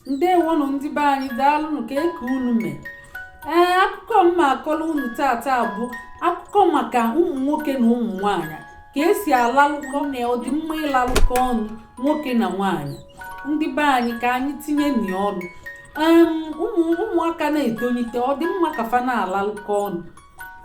Ndewonụ ndị be anyị, daalụnụ. Ka eke unu mee. Ee, akụkọ m ma akọrọ unu tata bụ akụkọ maka ụmụ nwoke na ụmụ nwaanyị, ka esi alalụkọ na ọdịmma ịlalụkọ ọnụ, nwoke na nwaanyị. Ndị be anyị, ka anyị tinye nị ọnụ. Ụmụ ụmụaka na-etolite, ọ dị mma ka fa na-alalụkọ ọnụ.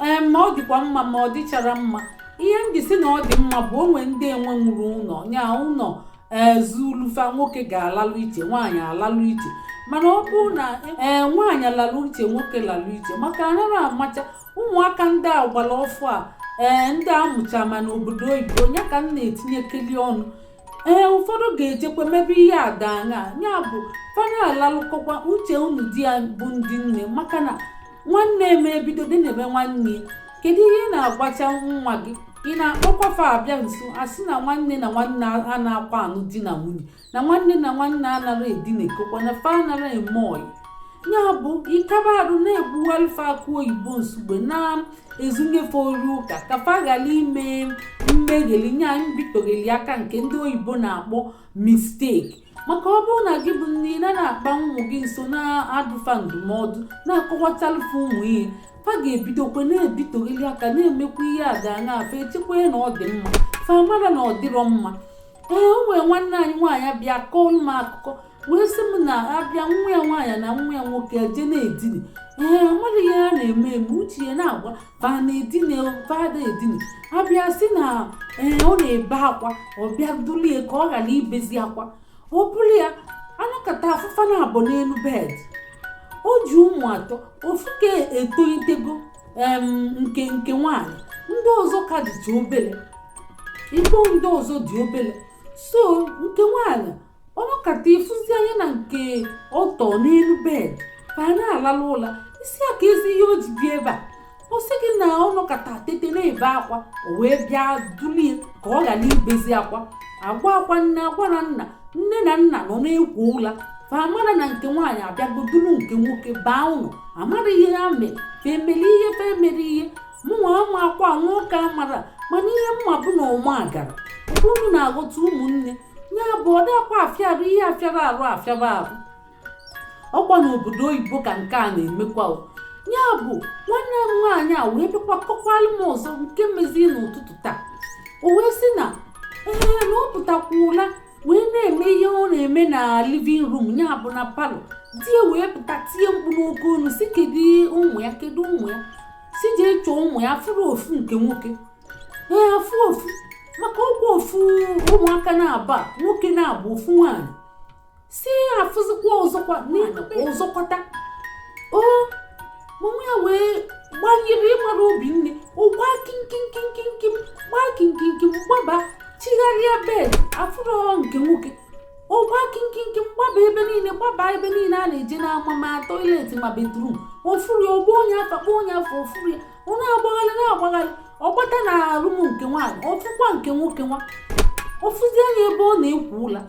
Ee, ma ọ dịkwa mma, ma ọ dịchara mma. Ihe m ji sị na ọ dị mma bụ onwe ndị enwe nwuru ụlọ nya ụlọ ezulufa, nwoke ga-alalụ iche, nwaanyị alalụ iche. Mana ọ bụrụ na ee nwaanyị alalụ iche, nwoke lalụ iche, maka anaghị amacha ụmụaka ndị a gbara ọfụ a, ee, ndị amụcha ma n'obodo oyibo ya ka m na-etinyekeli ọnụ. Ee, ụfọdụ ga-ejekwa mebe ihe ada aṅa ya bụ fana alalụkọkwa. Uche unu di ya bụ ndị nne, maka na nwanne eme ebido dị na-eme nwanne ya. Kedu ihe ị na-agwacha nwa gị? Ị na-akpọkwa fa abịa nso, asị na nwanne na nwanne a na-akwa anụ di na nwunye, na nwanne na nwanne anara edinekọkwa, na fa anara eme ọyị. Ya bụ ịkaba arụ na-egbuwalụfa akụ oyibo nsugbe, na-ezunyefe ori ụka ka fa ghara ime mmegheli nya mbitogheli aka, nke ndị oyibo na-akpọ mistake. Maka ọ bụrụ na gị bụ nne, ị na na-akpa ụmụ gị nso, na-adụfa ndụmọdụ, na-akọwachalụfa ụmụ ihe, fa ga-ebidokwa na-ebitogheli aka, na-emekwa ihe a ga-aṅa afa echekwa na ọ dị mma, fa mara na ọ dịrọ mma. Ee, o nwere nwanne anyị nwaanyị bịa kọọlụ m akụkọ, wee sị m na abịa nwa ya nwaanyị na nwa ya nwoke eje na-edini. Ee, amara ihe a na-eme eme, uche ya na-agba fa na-edine, fada edine. Abịa sị na ee, ọ na-ebe akwa, ọ bịa dulie ka ọ ghara ibezi akwa. Ọ bụrụ ya anọkọta afụfa na abụọ n'elu bed. O ji ụmụ atọ, ofu ka etolitego, nke nwaanyị, ndị ọzọ ka dịcha obere, ibo ndị ọzọ dị obere. So nke nwaanyị, ọnọkata ịfụzi anya na nke ọtọ n'elu bed, fa na-alalụ ụla. Isi ya ka ezi ihe o ji bịa ebe a, ọ sị gị na ọnọkata tete na-ebe akwa, o wee bịa dulie ka ọ ghara ibezi akwa. Agwa akwa nne agwara nna, nne na nna nọ na-ekwo ụla, fa amara na nke nwaanyị abịago duru nke nwoke baa ụlọ. Amara ihe ha mere, fa emere ihe, fa emere ihe. Mụnwa ama akwa nwoke amara, mana ihe mma bụ na ọma gara ọ bụrụ na aghọta ụmụnne ya bụ ọ dịkwa afịarụ ihe afịara arụ afịara arụ. Ọkwa n'obodo oyibo ka nke a na-emekwa o. Ya bụ nwanne m nwaanyị a wee bịakwa kọkwalụ m ọzọ nke meziri n'ụtụtụ taa. O wee sị na ee, na ọ pụtakwula wee na-eme ihe ọ na-eme na living room, ya bụ na parlour. Di ya wee pụta, tie mkpu n'oke olu, si kedu ụmụ ya, kedu ụmụ ya, si jee chọọ ụmụ ya. Fụrụ ofu nke nwoke, ee, afụ ofu, maka ọgwụ ofu ụmụaka na-aba, nwoke na-abụ, ofu nwaanyị. Si afụzikwa ọzọkwa ọzọkwata o mama ya wee gbanyere ịmara obi nne ụgba kinkinkinkinkim, gbaa kinkinkim, gbaba chigharịa bed, afụrọ nke nwoke. Ụgba kinkinkim, gbaba ebe niile, gbaba ebe niile a na-eje n'ama, ma toilet ma bedroom, ofuru ya. Ọgba onye afa, kpọ onye afa, ofuru ya. Ọ na-agbagharị, na-agbagharị, ọgbata na room nke nwaanyị, ọfụkwa nke nwoke nwa, ọfụzi anya ebe ọ na-ekwu ụla.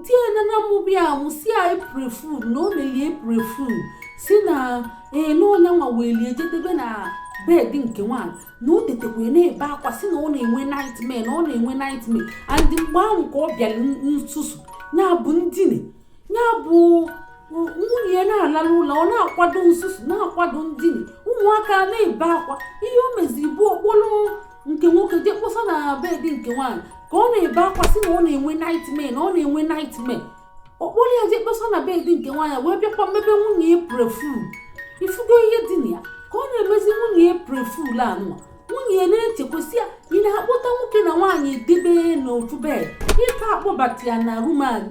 Di ya nana mụbịa amụ, si ya April Fool, na o melie April Fool, si na ee, na onye nwa welie jedebe na bed nke nwaanyị, na o tetekwa na-ebe akwa, si na ọ na-enwe nightmare, na ọ na-enwe nightmare. And mgbe ahụ ka ọ bịara nsusu ya bụ ndine ya bụ nwunye ya na-alalụ ụlọ, ọ na-akwado nsusu, na-akwado ndine, ụmụaka na-ebe akwa. Ihe o meziri bụ okporo nke nwoke jee kpọsa na bed nke nwaanyị ka ọ na-ebe akwa, si na ọ na-enwe nightmare, na ọ na-enwe nightmare. Okporo ya jee kpọsa na bed nke nwaanyị, wee bịakwa mebe nwunye April Fool. Ifugo ihe dị na ya ka ọ na-emezi nwunye April Fool anụwa. Nwunye ya na-echekwasị ya, ị na-akpọta nwoke na nwaanyị edebe n'ofu bed, ịka akpọbata ya na room anyị,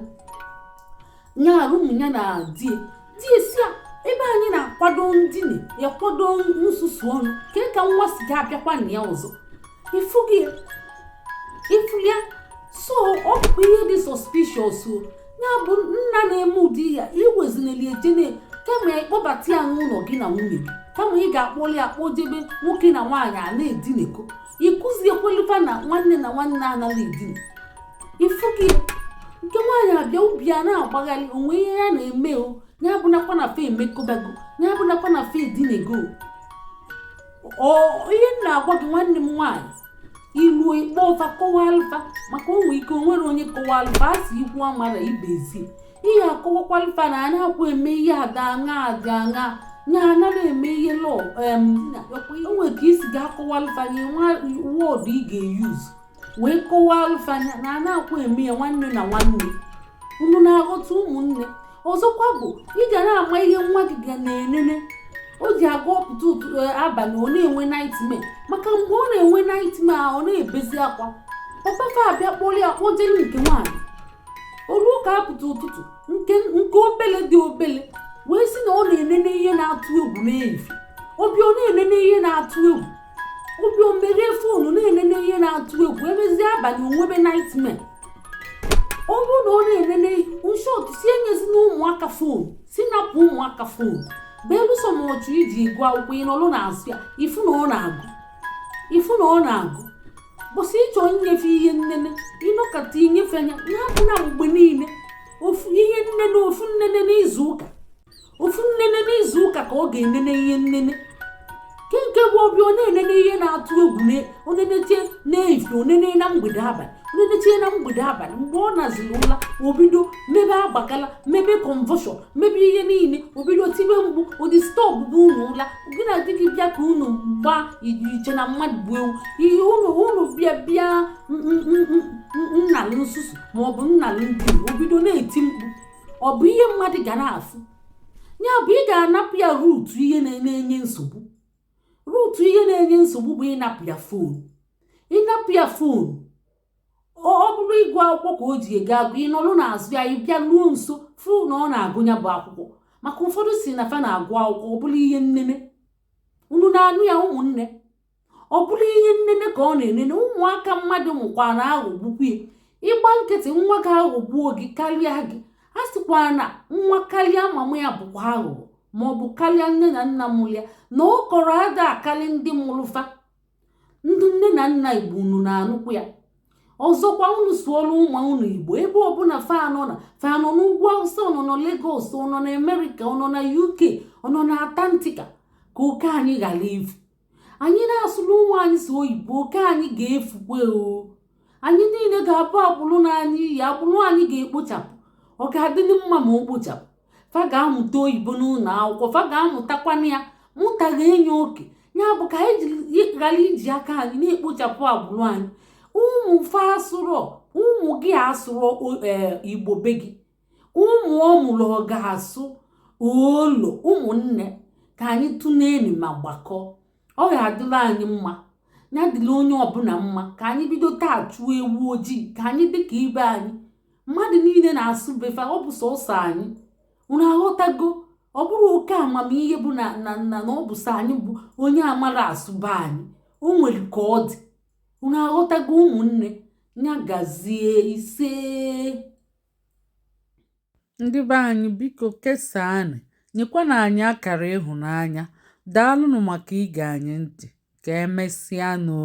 nya room ya na di di esi ya ebe anyị na-akwado ndine ya, kwado nsusu ọnụ ke ka nwa si ga-abịakwa na ya ọzọ. Ifugi ya, ifuli ya. So ọ bụkwa ihe dị suspicious o. Ya bụ nna na-eme ụdị ya iwezineli ejene, kama ịkpọbata ya n'ụlọ gị na nwunye gị, kama ị ga-akpọli ya akpọjebe nwoke na nwaanyị a na-edinekọ, ịkụziekwelifa na nwanne na nwanne anaghị edina. Ifugi nke nwaanyị abịa, ubi a na-agbagharị onwe ihe ya na-eme o. Ya bụ nakwa na fa emekọbago, ya bụ nakwa na fa edinego ọ. Ihe m na-agwa gị, nwanne m nwaanyị, iluo ikpọ ọfa, kọwaa alụfa, maka onwe ike onwere onye kọwaa alụfa. A sị ikwu amara ibe ezi. Ihe akọwakwalụ fa na a na-akwa eme ihe ada aṅa adị aṅa nya, anaghị eme ihe lọ. Enwere ka isi ga-akọwalụ fa nya, nwa word ị ga-eyuzu wee kọwalụ fa nya na a na-akwa eme ya nwanne na nwanne. Unu na-aghọta, ụmụnne? Ọzọkwa bụ ị ga na-ama ihe nwa gị ga na-enene. O ji aga ọpụta ụtụ abalị, ọ na-enwe nightmare, maka mgbe ọ na-enwe nightmare ahụ, ọ na-ebezi akwa. Papa fa abịa kpọrọ ya kpọjere nke nwaanyị. Olu ka apụta ụtụtụ, nke obele dị obele wee sị na ọ na-enene ihe na-atụ egwu n'ehife. Obi ọ na-enene ihe na-atụ egwu, obi o meghee phone na-enene ihe na-atụ egwu. Emezie abalị, onwebe nightmare. Ọ bụrụ na ọ na-enene nshọt, si enyezina ụmụaka phone, si napụ ụmụaka phone, belụsọ ma ọchụ iji ego akwụkwọ. Ị nọrọ n'azụ ya, ifu na ọ na-agụ, ifu na ọ na-agụ. Bụsị ịchọ inyefe ihe nnene, ịnọkọta inyefe anya ya bụ na mgbe niile ofu ihe nnene, ofu nnene n'izu ụka, ofu nnene n'izu ụka ka ọ ga-enene ihe nnene. Nke bụ obi ọ na-enene ihe na-atụ egwu, onenechie na-efe, onene na mgbede abalị, onenechie na mgbede abalị. Mgbe ọ naziri ụla, obido mebe agbakala, mebe convulsion, mebe ihe niile, obido tibe mgbu, ụdị stop bụ unu ụla. Gị na di gị bịa ka unu gbaa iche na mmadụ bụ ewu ihe unu bịa nnalụ nsusu maọbụ nnalụ ndị, obido na-eti mkpu. Ọ bụ ihe mmadụ ga na-afụ ya bụ ị ga-anapụ ya root ihe na-enye nsogbu. Root ihe na-enye nsogbu bụ ịnapụ ya phone. Ịnapụ ya phone, ọ bụrụ ịgụ akwụkwọ ka o ji ego agụ, ịnọrụ n'azụ ya, ịbịa luo nso fụ na ọ na-agụ ya bụ akwụkwọ, maka ụfọdụ si na fa na-agụ akwụkwọ, ọ bụrụ ihe nnene. Unu na-anụ ya, ụmụnne? Ọ bụrụ ihe nnene ka ọ na-enene. Ụmụaka mmadụ mụkwa na aghọgbukwu ya. Ịgba nkịtị, nwa ga-aghọgbuo gị karịa gị. A sịkwa na nwa karịa mama ya bụkwa aghụghọ, maọbụ karịa nne na nna mụrụ ya, na ọ kọrọ ada akarị ndị mụrụ fa. Ndị nne na nna Igbo, unu na-anụkwu ya? Ọzọkwa, unu sụọrọ ụmụ unu Igbo ebe ọbụla fa nọ, na fa nọ n'ugwu Awụsa, ọ nọ na Lagos, ọ nọ na Amerịka, ọ nọ na UK, ọ nọ na Antarctica, ka oke anyị ghara ifu. Anyị na-asụrụ ụmụ anyị si oyibo, oke anyị ga-efukwe o. Anyị niile ga-abụ agbụrụ na-anya iyi, agbụrụ anyị ga-ekpochapụ. Ọ ga-adịrị mma ma o kpochapụ. Fa ga-amụta oyibo n'ụlọ akwụkwọ, fa ga-amụtakwana ya, mụtaghị enye oke ya bụ ka anyị ghara iji aka anyị na-ekpochapụ agbụrụ anyị. Ụmụ fa asụrọ, ụmụ gị asụrọ Igbo be gị, ụmụ ọ mụrụ ọ ga-asụ olo? Ụmụnne, ka anyị tụneni ma gbakọ. Ọ ga-adịrị anyị mma, ya dịrị onye ọbụla mma. Ka anyị bido taa chụọ ewu ojii, ka anyị dị ka ibe anyị. Mmadụ niile na-asụ befa, ọ bụ sọsọ anyị. Unu aghọtago? Ọ bụrụ oke amamihe bụ na na na na ọ bụ sọ anyị bụ onye amara asụ be anyị. O nwere ka ọ dị. Unu aghọtago, ụmụnne? Ya gazie. Ise, ndị be anyị, biko kesaanụ, nyekwana anyị akara ịhụnanya. Daalụnụ maka ige anyị ntị. Ka emesịanụ.